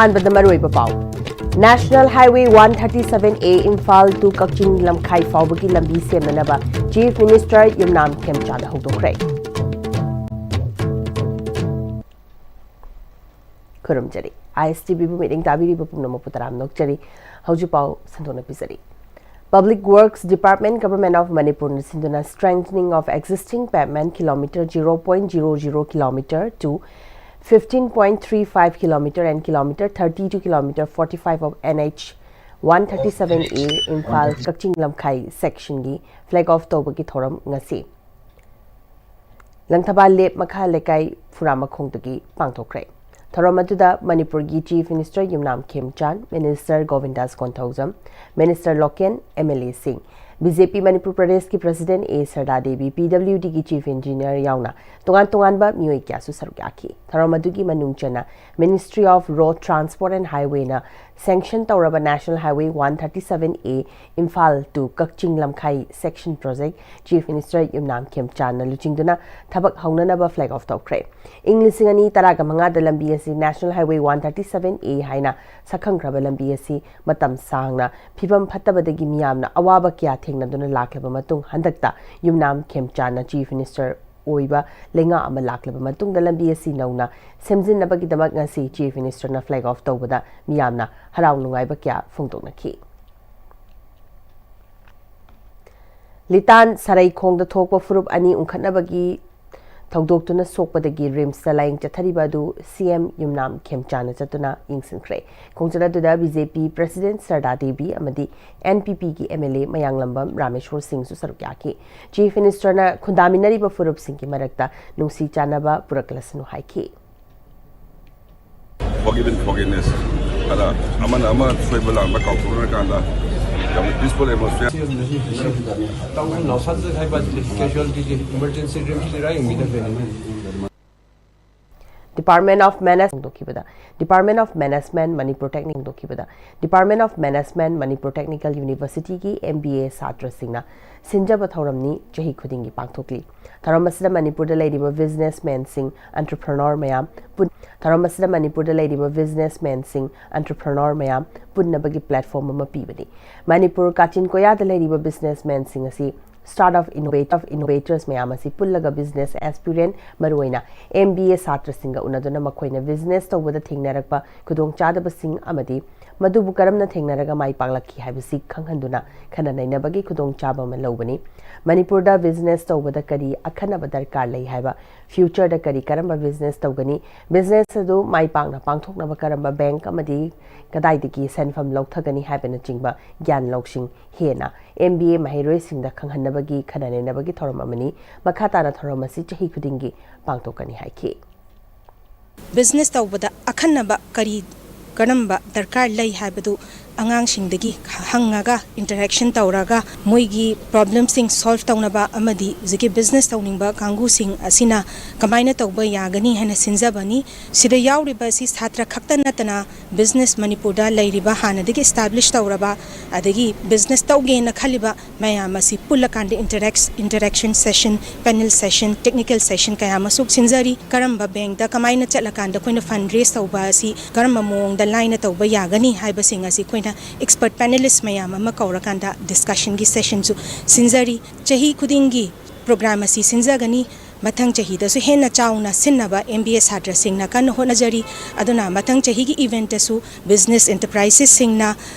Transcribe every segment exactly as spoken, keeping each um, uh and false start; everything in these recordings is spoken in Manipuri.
ꯑꯍꯥꯟꯕꯗ ꯃꯔꯨꯑꯣꯏꯕ ꯄꯥꯎ꯫ National Highway one thirty-seven A Imphal to ꯀꯛꯆꯤꯡ ꯂꯝꯈꯥꯏ ꯐꯥꯎꯕꯒꯤ ꯂꯝꯕꯤ ꯁꯦꯝꯅꯅꯕ Chief Minister ꯌꯨꯝꯅꯥꯝ ꯈꯦꯝꯆꯥꯟꯅ ꯍꯧꯗꯣꯛꯈ꯭ꯔꯦ꯫ ꯈꯨꯔꯨꯝꯖꯔꯤ꯫ ISTVꯕꯨ ꯃꯤꯠꯌꯦꯡ ꯇꯥꯕꯤꯔꯤꯕ ꯄꯨꯝꯅꯃꯛꯄꯨ ꯇꯔꯥꯝꯅ ꯑꯣꯛꯆꯔꯤ꯫ ꯍꯧꯖꯤꯛ ꯄꯥꯎ ꯁꯟꯗꯣꯛꯅ ꯄꯤꯖꯔꯤ꯫ Public Works Department, Government of Manipurꯅ ꯁꯤꯟꯗꯨꯅ strengthening of existing pavement kilometer zero point zero zero kilometer to fifteen point three five kilometer and kilometer thirty to kilometer forty-five of NH one thirty-seven A Imphal Kakching Lamkhai sectionꯒꯤ flag off ꯇꯧꯕꯒꯤ ꯊꯧꯔꯝ ꯉꯁꯤ ꯂꯪꯊꯕꯥꯜ ꯂꯦꯞ ꯃꯈꯥ ꯂꯩꯀꯥꯏ ꯐꯨꯔꯥꯃꯈꯣꯡꯗꯒꯤ ꯄꯥꯡꯊꯣꯛꯈ꯭ꯔꯦ꯫ ꯊꯧꯔꯝ ꯑꯗꯨꯗ ꯃꯅꯤꯄꯨꯔꯒꯤ Chief Minister Yumnam Khemchand, Minister Govindas Konthoujam, Minister Loken, MLAꯁꯤꯡ, BJP ꯃꯅꯤꯄꯨꯔ ꯄ꯭ꯔꯗꯦꯁꯀꯤ President ꯑꯦ ꯁꯔꯗꯥ ꯗꯦꯕꯤ, PWDꯒꯤ Chief Engineer ꯌꯥꯎꯅ ꯇꯣꯉꯥꯟ ꯇꯣꯉꯥꯟꯕ ꯃꯤꯑꯣꯏ ꯀꯌꯥꯁꯨ ꯁꯔꯨꯛ ꯌꯥꯈꯤ꯫ ꯊꯧꯔꯝ ꯑꯗꯨꯒꯤ ꯃꯅꯨꯡ ꯆꯟꯅ Ministry of Road Transport and Highwayꯅ sanction ꯇꯧꯔꯕ National Highway one thirty-seven A Imphal to Kakching Lamkhai section project Chief Minister ꯌꯨꯝꯅꯥꯝ ꯈꯦꯝꯆꯥꯟꯅ ꯂꯨꯆꯤꯡꯗꯨꯅ ꯊꯕꯛ ꯍꯧꯅꯅꯕ flag off ꯇꯧꯈ꯭ꯔꯦ꯫ ꯏꯪ ꯂꯤꯁꯤꯡ ꯑꯅꯤ ꯇꯔꯥꯒ ꯃꯉꯥꯗ ꯂꯝꯕꯤ ꯑꯁꯤ National Highway one thirty-seven A ꯍꯥꯏꯅ ꯁꯛꯈꯪꯈ꯭ꯔꯕ ꯂꯝꯕꯤ ꯑꯁꯤ ꯃꯇꯝ ꯁꯥꯡꯅ ꯐꯤꯕꯝ ꯐꯠꯇꯕꯗꯒꯤ ꯃꯤꯌꯥꯝꯅ ꯑꯋꯥꯕ ꯀꯌꯥ ꯊꯦꯡꯅꯗꯨꯅ ꯂꯥꯛꯂꯕ ꯃꯇꯨꯡ, ꯍꯟꯗꯛꯇ ꯌꯨꯝꯅꯥꯝ ꯈꯦꯝꯆꯥꯟꯅ Chief Minister ꯑꯣꯏꯕ ꯂꯩꯉꯥꯛ ꯑꯃ ꯂꯥꯛꯂꯕ ꯃꯇꯨꯡꯗ ꯂꯝꯕꯤ ꯑꯁꯤ ꯅꯧꯅ ꯁꯦꯝꯖꯤꯟꯅꯕꯒꯤꯗꯃꯛ ꯉꯁꯤ Chief Ministerꯅ flag off ꯇꯧꯕꯗ ꯃꯤꯌꯥꯝꯅ ꯍꯔꯥꯎ ꯅꯨꯡꯉꯥꯏꯕ ꯀꯌꯥ ꯐꯣꯡꯗꯣꯛꯅꯈꯤ꯫ ꯂꯤꯇꯥꯟ ꯁꯔꯩꯈꯣꯡꯗ ꯊꯣꯛꯄ ꯐꯨꯔꯨꯞ ꯑꯅꯤ ꯎꯪꯈꯠꯅꯕꯒꯤ ꯊꯧꯗꯣꯛꯇꯨꯅ ꯁꯣꯛꯄꯗꯒꯤ RIMSꯇ ꯂꯥꯌꯦꯡ ꯆꯠꯊꯔꯤꯕ ꯑꯗꯨ CM ꯌꯨꯝꯅꯥꯝ ꯈꯦꯝꯆꯥꯟꯅ ꯆꯠꯇꯨꯅ ꯌꯦꯡꯁꯤꯟꯈ꯭ꯔꯦ꯫ ꯈꯣꯡꯆꯠ ꯑꯗꯨꯗ BJP President ꯁꯔꯗꯥ ꯗꯦꯕꯤ ꯑꯃꯗꯤ NPPꯒꯤ MLA ꯃꯌꯥꯡꯂꯝꯕꯝ ꯔꯥꯃꯦꯁꯣꯔ ꯁꯤꯡꯁꯨ ꯁꯔꯨꯛ ꯌꯥꯈꯤ꯫ Chief Ministerꯅ ꯈꯨꯟꯗꯥꯃꯤꯟꯅꯔꯤꯕ ꯐꯨꯔꯨꯞꯁꯤꯡꯒꯤ ꯃꯔꯛꯇ ꯅꯨꯡꯁꯤ ꯆꯥꯟꯅꯕ ꯄꯨꯔꯛꯂꯁꯅꯨ ꯍꯥꯏꯈꯤ꯫ Forgive and forgiveness. ꯑꯗ ꯑꯃꯅ ꯑꯃ ꯁꯣꯏꯕ ꯂꯥꯟꯕ ꯀꯥꯎꯊꯣꯛꯅꯔꯀꯥꯟꯗ ꯌꯥꯝꯅ peaceful atmosphere. ꯇꯧ ꯅꯥꯎꯁꯥꯗ ꯍꯥꯏꯕ casualtyꯒꯤ emergency RIMSꯀꯤ ꯔꯥꯏꯡꯃꯤꯗ ꯂꯩꯔꯝꯃꯤ꯫ Department of Management ꯍꯣꯡꯗꯣꯛꯈꯤꯕꯗ Department of Management Manipur Technical ꯍꯣꯡꯗꯣꯛꯈꯤꯕꯗ Department of Management Manipur Technical Universityꯒꯤ M B A ꯁꯥꯇ꯭ꯔꯁꯤꯡꯅ ꯁꯤꯟꯖꯕ ꯊꯧꯔꯝꯅꯤ ꯆꯍꯤ ꯈꯨꯗꯤꯡꯒꯤ ꯄꯥꯡꯊꯣꯛꯂꯤ꯫ ꯊꯧꯔꯝ ꯑꯁꯤꯗ ꯃꯅꯤꯄꯨꯔꯗ ꯂꯩꯔꯤꯕ businessmenꯁꯤꯡ, entrepreneur ꯃꯌꯥꯝ ꯄꯨꯟ-, ꯊꯧꯔꯝ ꯑꯁꯤꯗ ꯃꯅꯤꯄꯨꯔꯗ ꯂꯩꯔꯤꯕ businessmenꯁꯤꯡ, entrepreneur ꯃꯌꯥꯝ ꯄꯨꯟꯅꯕꯒꯤ platform ꯑꯃ ꯄꯤꯕꯅꯤ꯫ ꯃꯅꯤꯄꯨꯔ ꯀꯥꯆꯤꯟ ꯀꯣꯌꯥꯗ ꯂꯩꯔꯤꯕ businessmenꯁꯤꯡ ꯑꯁꯤ startup innovative innovators ꯃꯌꯥꯝ ꯑꯁꯤ ꯄꯨꯜꯂꯒ business aspirant, ꯃꯔꯨꯑꯣꯏꯅ M B A ꯁꯥꯇ꯭ꯔꯁꯤꯡꯒ ꯎꯅꯗꯨꯅ ꯃꯈꯣꯏꯅ business ꯇꯧꯕꯗ ꯊꯦꯡꯅꯔꯛꯄ ꯈꯨꯗꯣꯡꯆꯥꯗꯕꯁꯤꯡ ꯑꯃꯗꯤ ꯃꯗꯨꯕꯨ ꯀꯔꯝꯅ ꯊꯦꯡꯅꯔꯒ ꯃꯥꯏ ꯄꯥꯛꯂꯛꯈꯤ ꯍꯥꯏꯕꯁꯤ ꯈꯪꯍꯟꯗꯨꯅ ꯈꯟꯅ ꯅꯩꯅꯕꯒꯤ ꯈꯨꯗꯣꯡꯆꯥꯕ ꯑꯃ ꯂꯧꯕꯅꯤ꯫ ꯃꯅꯤꯄꯨꯔꯗ business ꯇꯧꯕꯗ ꯀꯔꯤ ꯑꯈꯟꯅꯕ ꯗꯔꯀꯥꯔ ꯂꯩ ꯍꯥꯏꯕ, futureꯗ ꯀꯔꯤ ꯀꯔꯝꯕ business ꯇꯧꯒꯅꯤ, business ꯑꯗꯨ ꯃꯥꯏ ꯄꯥꯛꯅ ꯄꯥꯡꯊꯣꯛꯅꯕ ꯀꯔꯝꯕ bank ꯑꯃꯗꯤ ꯀꯗꯥꯏꯗꯒꯤ ꯁꯦꯟꯐꯝ ꯂꯧꯊꯒꯅꯤ ꯍꯥꯏꯕꯅꯆꯤꯡꯕ ꯒ꯭ꯌꯥꯟ ꯂꯧꯁꯤꯡ ꯍꯦꯟꯅ M B A ꯃꯍꯩꯔꯣꯏꯁꯤꯡꯗ ꯈꯪꯍꯟꯅꯕꯒꯤ ꯈꯟꯅ ꯅꯩꯅꯕꯒꯤ ꯊꯧꯔꯝ ꯑꯃꯅꯤ꯫ ꯃꯈꯥ ꯇꯥꯅ ꯊꯧꯔꯝ ꯑꯁꯤ ꯆꯍꯤ ꯈꯨꯗꯤꯡꯒꯤ ꯄꯥꯡꯊꯣꯛꯀꯅꯤ ꯍꯥꯏꯈꯤ꯫ Business ꯇꯧꯕꯗ ꯑꯈꯟꯅꯕ ꯀꯔꯤ, ꯀꯔꯝꯕ ꯗꯔꯀꯥꯔ ꯂꯩ ꯍꯥꯏꯕꯗꯨ ꯑꯉꯥꯡꯁꯤꯡꯗꯒꯤ ꯍꯪꯉꯒ, interaction ꯇꯧꯔꯒ, ꯃꯣꯏꯒꯤ problemꯁꯤꯡ solve ꯇꯧꯅꯕ ꯑꯃꯗꯤ ꯍꯧꯖꯤꯛꯀꯤ business ꯇꯧꯅꯤꯡꯕ ꯀꯥꯡꯕꯨꯁꯤꯡ ꯑꯁꯤꯅ ꯀꯃꯥꯏꯅ ꯇꯧꯕ ꯌꯥꯒꯅꯤ ꯍꯥꯏꯅ ꯁꯤꯟꯖꯕꯅꯤ꯫ ꯁꯤꯗ ꯌꯥꯎꯔꯤꯕ ꯑꯁꯤ ꯁꯥꯇ꯭ꯔ ꯈꯛꯇ ꯅꯠꯇꯅ business ꯃꯅꯤꯄꯨꯔꯗ ꯂꯩꯔꯤꯕ ꯍꯥꯟꯅꯗꯒꯤ establish ꯇꯧꯔꯕ ꯑꯗꯒꯤ business ꯇꯧꯒꯦꯅ ꯈꯜꯂꯤꯕ ꯃꯌꯥꯝ ꯑꯁꯤ ꯄꯨꯜꯂꯀꯥꯟꯗ interact-, interaction session, panel session, technical session ꯀꯌꯥ ꯑꯃꯁꯨ ꯁꯤꯟꯖꯔꯤ꯫ ꯀꯔꯝꯕ bankꯇ ꯀꯃꯥꯏꯅ ꯆꯠꯂꯀꯥꯟꯗ ꯑꯩꯈꯣꯏꯅ fund raise ꯇꯧꯕ ꯑꯁꯤ ꯀꯔꯝꯕ ꯃꯑꯣꯡꯗ ꯂꯥꯏꯅ ꯇꯧꯕ ꯌꯥꯒꯅꯤ ꯍꯥꯏꯕꯁꯤꯡ ꯑꯁꯤ ꯑꯩꯈꯣꯏꯅ expert panelist ꯃꯌꯥꯝ ꯑꯃ ꯀꯧꯔꯀꯥꯟꯗ discussionꯒꯤ sessionꯁꯨ ꯁꯤꯟꯖꯔꯤ꯫ ꯆꯍꯤ ꯈꯨꯗꯤꯡꯒꯤ program ꯑꯁꯤ ꯁꯤꯟꯖꯒꯅꯤ꯫ ꯃꯊꯪ ꯆꯍꯤꯗꯁꯨ ꯍꯦꯟꯅ ꯆꯥꯎꯅ ꯁꯤꯟꯅꯕ M B A ꯁꯥꯇ꯭ꯔꯁꯤꯡꯅ ꯀꯟꯅ ꯍꯣꯠꯅꯖꯔꯤ꯫ ꯑꯗꯨꯅ ꯃꯊꯪ ꯆꯍꯤꯒꯤ eventꯇꯁꯨ business enterprisesꯁꯤꯡꯅ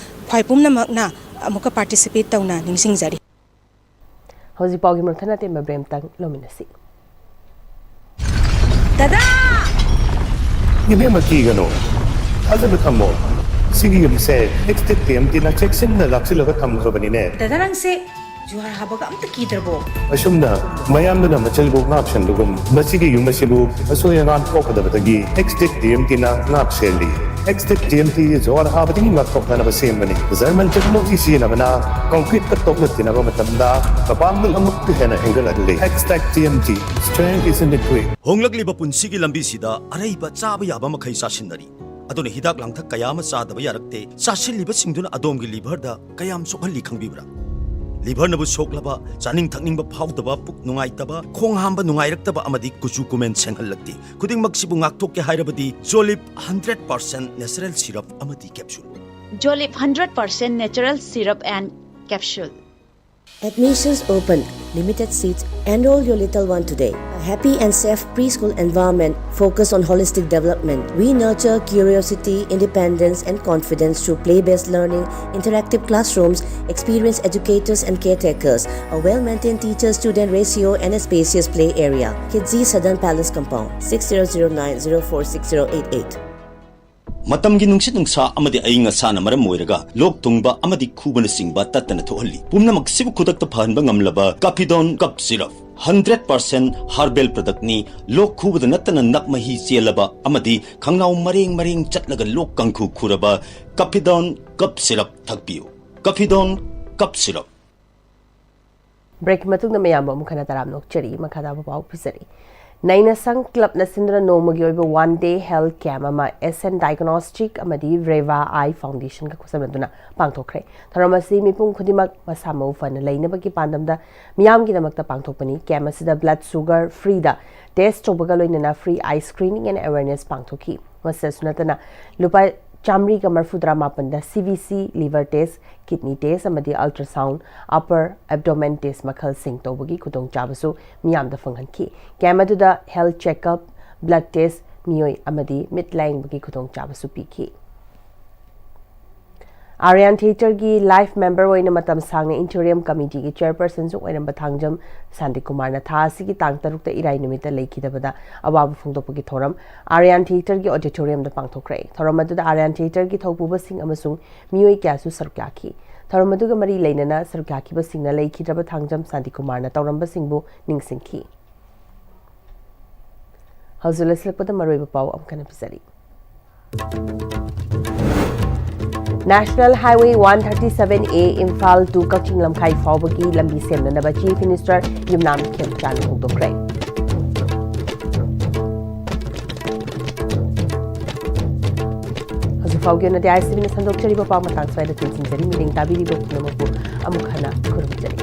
ꯈ꯭ꯋꯥꯏ ꯄꯨꯝꯅꯃꯛꯅ ꯑꯃꯨꯛꯀ participate ꯇꯧꯅ ꯅꯤꯡꯁꯤꯡꯖꯔꯤ꯫ ꯍꯧꯖꯤꯛ ꯄꯥꯎꯒꯤ ꯃꯔꯨꯞ ꯊꯅꯥꯇꯦꯝꯕ ꯕ꯭ꯔꯦꯝꯇꯪ ꯂꯧꯃꯤꯟꯅꯁꯤ꯫ ꯗꯗꯥ! ꯏꯕꯦꯝꯃ, ꯀꯤꯒꯅꯨ꯫ ꯊꯥꯖꯕ ꯊꯝꯃꯣ꯫ ꯁꯤꯒꯤ ꯌꯨꯝꯁꯦ next tenantꯅ ꯆꯦꯛꯁꯤꯟꯅ ꯂꯥꯛꯁꯤꯜꯂꯒ ꯊꯝꯈ꯭ꯔꯕꯅꯤꯅꯦ꯫ ꯗꯗꯥ, ꯅꯪꯁꯦ ꯖꯨꯍꯥꯔ ꯍꯥꯕꯒ ꯑꯝꯇ ꯀꯤꯗ꯭ꯔꯕꯣ? ꯑꯁꯨꯝꯅ ꯃꯌꯥꯝꯗꯨꯅ ꯃꯆꯜꯕꯨ ꯉꯥꯛ ꯁꯦꯟꯕꯒꯨꯝ, ꯃꯁꯤꯒꯤ ꯌꯨꯝ ꯑꯁꯤꯕꯨ ꯑꯁꯣꯏ ꯑꯉꯥꯝ ꯊꯣꯛꯀꯗꯕꯗꯒꯤ ꯑꯦꯛꯁꯇꯦꯛ ꯇꯤ ꯑꯦꯝ ꯇꯤꯅ ꯉꯥꯛ ꯁꯦꯜꯂꯤ꯫ ꯑꯦꯛꯁꯇꯦꯛ ꯇꯤ ꯑꯦꯝ ꯇꯤ ꯖꯨꯍꯥꯔ ꯍꯥꯕꯗꯒꯤ ꯉꯥꯛꯊꯣꯛꯅꯅꯕ ꯁꯦꯝꯕꯅꯤ꯫ ꯖꯔꯃꯟ ꯇꯦꯛꯅꯣꯂꯣꯖꯤ ꯁꯤꯖꯤꯟꯅꯕꯅ ꯀꯪꯀ꯭ꯔꯤꯠꯀ ꯇꯣꯛꯅ ꯇꯤꯟꯅꯕ ꯃꯇꯝꯗ ꯃꯄꯥꯡꯒꯜ ꯑꯃꯨꯛꯀ ꯍꯦꯟꯅ ꯍꯦꯟꯒꯠꯍꯜꯂꯤ꯫ Xtech T M T, strength is in the grit. ꯍꯣꯡꯂꯛꯂꯤꯕ ꯄꯨꯟꯁꯤꯒꯤ ꯂꯝꯕꯤꯁꯤꯗ ꯑꯔꯩꯕ ꯆꯥꯕ ꯌꯥꯕ ꯃꯈꯩ ꯆꯥꯁꯤꯟꯅꯔꯤ꯫ ꯑꯗꯨꯅ ꯍꯤꯗꯥꯛ ꯂꯥꯡꯊꯛ ꯀꯌꯥ ꯑꯃ ꯆꯥꯗꯕ ꯌꯥꯔꯛꯇꯦ꯫ ꯆꯥꯁꯤꯜꯂꯤꯕꯁꯤꯡꯗꯨꯅ ꯑꯗꯣꯝꯒꯤ ꯂꯤꯚꯔꯗ ꯀꯌꯥꯝ ꯁꯣꯛꯍꯜꯂꯤ ꯈꯪꯕꯤꯕ꯭ꯔꯥ? ꯂꯤꯚꯔꯅꯕꯨ ꯁꯣꯛꯂꯕ, ꯆꯥꯅꯤꯡ ꯊꯛꯅꯤꯡꯕ ꯐꯥꯎꯗꯕ, ꯄꯨꯛ ꯅꯨꯡꯉꯥꯏꯇꯕ, ꯈꯣꯡ ꯍꯥꯝꯕ ꯅꯨꯡꯉꯥꯏꯔꯛꯇꯕ ꯑꯃꯗꯤ ꯀꯨꯆꯨ ꯀꯨꯃꯦꯟ ꯁꯦꯡꯍꯜꯂꯛꯇꯦ꯫ ꯈꯨꯗꯤꯡꯃꯛꯁꯤꯕꯨ ꯉꯥꯛꯊꯣꯛꯀꯦ ꯍꯥꯏꯔꯕꯗꯤ ꯖꯣꯂꯤꯞ ꯍꯟꯗ꯭ꯔꯦꯠ ꯄꯥꯔꯁꯦꯟ ꯅꯦꯆꯔꯦꯜ ꯁꯤꯔꯞ ꯑꯃꯗꯤ capsule. Jolip hundred percent natural syrup and capsule. Admissions open. Limited seats. Enroll your little one today. A happy and safe preschool environment focused on holistic development. We nurture curiosity, independence, and confidence through play based learning, interactive classrooms, experienced educators and caretakers, a well maintained teacher student ratio, and a spacious play area. Kidzi Southern Palace Compound, six zero zero nine zero four six zero eight eight. ꯃꯇꯝꯒꯤ ꯅꯨꯡꯁꯤꯠ ꯅꯨꯡꯁꯥ ꯑꯃꯗꯤ ꯑꯏꯪ ꯑꯁꯥꯅ ꯃꯔꯝ ꯑꯣꯏꯔꯒ ꯂꯣꯛ ꯊꯨꯡꯕ ꯑꯃꯗꯤ ꯈꯨꯕꯅꯆꯤꯡꯕ ꯇꯠꯇꯅ ꯊꯣꯛꯍꯜꯂꯤ꯫ ꯄꯨꯝꯅꯃꯛꯁꯤꯕꯨ ꯈꯨꯗꯛꯇ ꯐꯍꯟꯕ ꯉꯝꯂꯕ ꯀꯥꯐꯤꯗꯣꯟ ꯀꯞ ꯁꯤꯔꯞ, ꯍꯟꯗ꯭ꯔꯦꯠ ꯄꯥꯔꯁꯦꯟ ꯍꯥꯔꯕꯦꯜ ꯄ꯭ꯔꯗꯛꯅꯤ꯫ ꯂꯣꯛ ꯈꯨꯕꯗ ꯅꯠꯇꯅ ꯅꯞ ꯃꯍꯤ ꯆꯦꯜꯂꯕ ꯑꯃꯗꯤ ꯈꯪꯅꯥꯎ ꯃꯔꯦꯡ ꯃꯔꯦꯡ ꯆꯠꯂꯒ ꯂꯣꯛ ꯀꯥꯡꯈꯨ ꯈꯨꯔꯕ ꯀꯥꯐꯤꯗꯣꯟ ꯀꯞ ꯁꯤꯔꯞ ꯊꯛꯄꯤꯌꯨ꯫ ꯀꯥꯐꯤꯗꯣꯟ ꯀꯞ ꯁꯤꯔꯞ꯫ ꯕ꯭ꯔꯦꯛꯀꯤ ꯃꯇꯨꯡꯗ ꯃꯌꯥꯝꯕꯨ ꯑꯃꯨꯛ ꯍꯟꯅ ꯇꯔꯥꯝꯅ ꯑꯣꯛꯆꯔꯤ꯫ ꯃꯈꯥ ꯇꯥꯕ ꯄꯥꯎ ꯄꯤꯖꯔꯤ꯫ ꯅꯩꯅꯁꯪ ꯀ꯭ꯂꯕꯅ ꯁꯤꯟꯗꯨꯅ ꯅꯣꯡꯃꯒꯤ ꯑꯣꯏꯕ ꯋꯥꯟ ꯗꯦ ꯍꯦꯜꯊ ꯀꯦꯝꯞ ꯑꯃ ꯑꯦꯁ ꯑꯦꯟ ꯗꯥꯏꯒꯅꯣꯁꯇꯤꯛ ꯑꯃꯗꯤ ꯔꯦꯚꯥ ꯑꯥꯏ ꯐꯥꯎꯟꯗꯦꯁꯟꯒ ꯈꯨꯠꯁꯝꯅꯗꯨꯅ ꯄꯥꯡꯊꯣꯛꯈ꯭ꯔꯦ꯫ ꯊꯧꯔꯝ ꯑꯁꯤ ꯃꯤꯄꯨꯝ ꯈꯨꯗꯤꯡꯃꯛ ꯃꯁꯥ ꯃꯎ ꯐꯅ ꯂꯩꯅꯕꯒꯤ ꯄꯥꯟꯗꯝꯗ ꯃꯤꯌꯥꯝꯒꯤꯗꯃꯛꯇ ꯄꯥꯡꯊꯣꯛꯄꯅꯤ꯫ ꯀꯦꯝꯞ ꯑꯁꯤꯗ ꯕ꯭ꯂꯗ ꯁꯨꯒꯔ ꯐ꯭ꯔꯤꯗ ꯇꯦꯁ ꯇꯧꯕꯒ ꯂꯣꯏꯅꯅ free eye screening and awareness ꯄꯥꯡꯊꯣꯛꯈꯤ꯫ ꯃꯁꯤꯗꯁꯨ ꯅꯠꯇꯅ ꯂꯨꯄꯥ ꯆꯥꯃꯔꯤꯒ ꯃꯔꯐꯨꯇꯔꯥ ꯃꯥꯄꯟꯗ C B C, liver test, kidney test ꯑꯃꯗꯤ ꯑꯜꯇ꯭ꯔꯥꯁꯥꯎꯟ, ꯑꯄꯔ ꯑꯦꯕꯗꯣꯃꯦꯟ ꯇꯦꯁ ꯃꯈꯜꯁꯤꯡ ꯇꯧꯕꯒꯤ ꯈꯨꯗꯣꯡꯆꯥꯕꯁꯨ ꯃꯤꯌꯥꯝꯗ ꯐꯪꯍꯟꯈꯤ꯫ ꯀꯦꯝꯞ ꯑꯗꯨꯗ ꯍꯦꯜꯊ ꯆꯦꯛꯑꯞ, ꯕ꯭ꯂꯗ ꯇꯦꯁ, ꯃꯤꯑꯣꯏ ꯑꯃꯗꯤ ꯃꯤꯠ ꯂꯥꯌꯦꯡꯕꯒꯤ ꯈꯨꯗꯣꯡꯆꯥꯕꯁꯨ ꯄꯤꯈꯤ꯫ ꯑꯥꯔꯌꯥꯟ ꯊꯤꯌꯦꯇꯔꯒꯤ ꯂꯥꯏꯐ ꯃꯦꯝꯕꯔ ꯑꯣꯏꯅ ꯃꯇꯝ ꯁꯥꯡꯅ ꯏꯟꯇꯤꯔꯤꯌꯝ ꯀꯃꯤꯇꯤꯒꯤ ꯆꯦꯌꯔꯄꯔꯁꯟꯁꯨ ꯑꯣꯏꯔꯝꯕ ꯊꯥꯡꯖꯝ ꯁꯥꯟꯇꯤꯀꯨꯃꯥꯔꯅ ꯊꯥ ꯑꯁꯤꯒꯤ ꯇꯥꯡ ꯇꯔꯨꯛꯇ ꯏꯔꯥꯏ ꯅꯨꯃꯤꯠꯇ ꯂꯩꯈꯤꯗꯕꯗ ꯑꯋꯥꯕ ꯐꯣꯡꯗꯣꯛꯄꯒꯤ ꯊꯧꯔꯝ ꯑꯥꯔꯌꯥꯟ ꯊꯤꯌꯦꯇꯔꯒꯤ ꯑꯣꯗꯤꯇꯣꯔꯤꯌꯝꯗ ꯄꯥꯡꯊꯣꯛꯈ꯭ꯔꯦ꯫ ꯊꯧꯔꯝ ꯑꯗꯨꯗ ꯑꯥꯔꯌꯥꯟ ꯊꯤꯌꯦꯇꯔꯒꯤ ꯊꯧꯄꯨꯕꯁꯤꯡ ꯑꯃꯁꯨꯡ ꯃꯤꯑꯣꯏ ꯀꯌꯥꯁꯨ ꯁꯔꯨꯛ ꯌꯥꯈꯤ꯫ ꯊꯧꯔꯝ ꯑꯗꯨꯒ ꯃꯔꯤ ꯂꯩꯅꯅ ꯁꯔꯨꯛ ꯌꯥꯈꯤꯕꯁꯤꯡꯅ ꯂꯩꯈꯤꯗ꯭ꯔꯕ ꯊꯥꯡꯖꯝ ꯁꯥꯟꯇꯤꯀꯨꯃꯥꯔꯅ ꯇꯧꯔꯝꯕꯁꯤꯡꯕꯨ ꯅꯤꯡꯁꯤꯡꯈꯤ꯫ ꯍꯧꯖꯤꯛ ꯂꯣꯏꯁꯤꯜꯂꯛꯄꯗ ꯃꯔꯨꯑꯣꯏꯕ ꯄꯥꯎ ꯑꯃꯨꯛ ꯍꯟꯅ ꯄꯤꯖꯔꯤ꯫ National Highway one thirty seven A Imphal to ꯀꯛꯆꯤꯡ ꯂꯝꯈꯥꯏ ꯐꯥꯎꯕꯒꯤ ꯂꯝꯕꯤ ꯁꯦꯝꯅꯅꯕ Chief Minister ꯌꯨꯝꯅꯥꯝ ꯈꯦꯝꯆꯥꯟ ꯍꯧꯗꯣꯛꯈ꯭ꯔꯦ꯫ ꯍꯧꯖꯤꯛ ꯐꯥꯎꯒꯤ ꯑꯣꯏꯅꯗꯤ ICBꯅ ꯁꯟꯗꯣꯛꯆꯔꯤꯕ ꯄꯥꯎ ꯃꯇꯥꯡ ꯁ꯭ꯋꯥꯏꯗ ꯇꯦꯟꯁꯤꯟꯖꯔꯤ꯫ ꯃꯤꯠꯌꯦꯡ ꯇꯥꯕꯤꯔꯤꯕ ꯄꯨꯝꯅꯃꯛꯄꯨ ꯑꯃꯨꯛ ꯍꯟꯅ ꯈꯨꯔꯨꯝꯖꯔꯤ꯫